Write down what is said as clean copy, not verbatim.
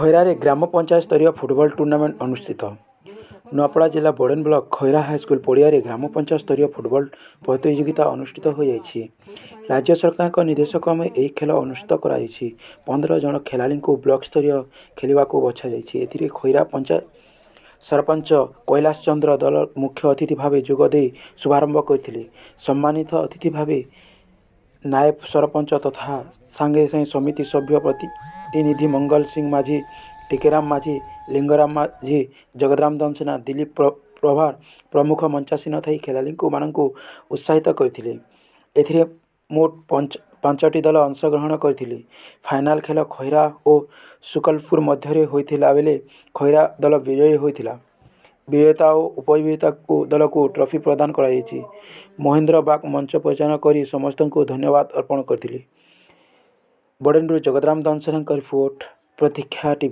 ଖଇରାରେ ଗ୍ରାମ ପଞ୍ଚାୟତ ସ୍ତରୀୟ football tournament ଅନୁଷ୍ଠିତ। ନୂଆପଡ଼ା ଜିଲ୍ଲା ବୋଡ଼େନ ବ୍ଲକ ଖଇରା ହାଇସ୍କୁଲ ପଡ଼ିଆରେ ଗ୍ରାମ ପଞ୍ଚାୟତ ସ୍ତରୀୟ ଫୁଟବଲ ପ୍ରତିଯୋଗିତା ଅନୁଷ୍ଠିତ ହୋଇଯାଇଛି। ରାଜ୍ୟ ସରକାରଙ୍କ ନିର୍ଦ୍ଦେଶକ୍ରମେ ଏହି ଖେଳ ଅନୁଷ୍ଠିତ କରାଯାଇଛି। 15 ଜଣ ଖେଳାଳିଙ୍କୁ ବ୍ଲକ ସ୍ତରୀୟ ଖେଳିବାକୁ ବଛାଯାଇଛି। ଏଥିରେ ଖଇରା ପଞ୍ଚାୟତ ସରପଞ୍ଚ କୈଳାସ ଚନ୍ଦ୍ର ଦଳ ମୁଖ୍ୟ ଅତିଥି ଭାବେ ଯୋଗ ଦେଇ ଶୁଭାରମ୍ଭ କରିଥିଲେ। ସମ୍ମାନିତ ଅତିଥି ଭାବେ ନାଏବ ସରପଞ୍ଚ ତଥା ସାଙ୍ଗେ ସାଙ୍ଗେ ସମିତି ସଭ୍ୟ ପ୍ରତିନିଧି ମଙ୍ଗଲ ସିଂ ମାଝୀ, ଟିକେରାମ ମାଝୀ, ଲିଙ୍ଗରାମ ମାଝୀ, ଜଗତରାମ ଦନସେନା, ଦିଲ୍ଲୀପ ପ୍ରଭାର ପ୍ରମୁଖ ମଞ୍ଚାସୀନ ଥାଇ ଖେଳାଳିଙ୍କୁ ମାନଙ୍କୁ ଉତ୍ସାହିତ କରିଥିଲେ। ଏଥିରେ ମୋଟ 5ଟି ଦଳ ଅଂଶଗ୍ରହଣ କରିଥିଲେ। ଫାଇନାଲ ଖେଳ ଖଇରା ଓ ଶୁକଲପୁର ମଧ୍ୟରେ ହୋଇଥିଲା ବେଳେ ଖଇରା ଦଳ ବିଜୟୀ ହୋଇଥିଲା। ବିଜେତା ଓ ଉପବିଜେତା ଦଳକୁ ଟ୍ରଫି ପ୍ରଦାନ କରାଯାଇଛି। ମହେନ୍ଦ୍ର ବାଗ ମଞ୍ଚ ପରିଚାଳନା କରି ସମସ୍ତଙ୍କୁ ଧନ୍ୟବାଦ ଅର୍ପଣ କରିଥିଲେ। ବୋଡ଼େନରୁ ଜଗତରାମ ଦନସେନାଙ୍କ ରିପୋର୍ଟ, ପ୍ରତୀକ୍ଷା ଟିଭି।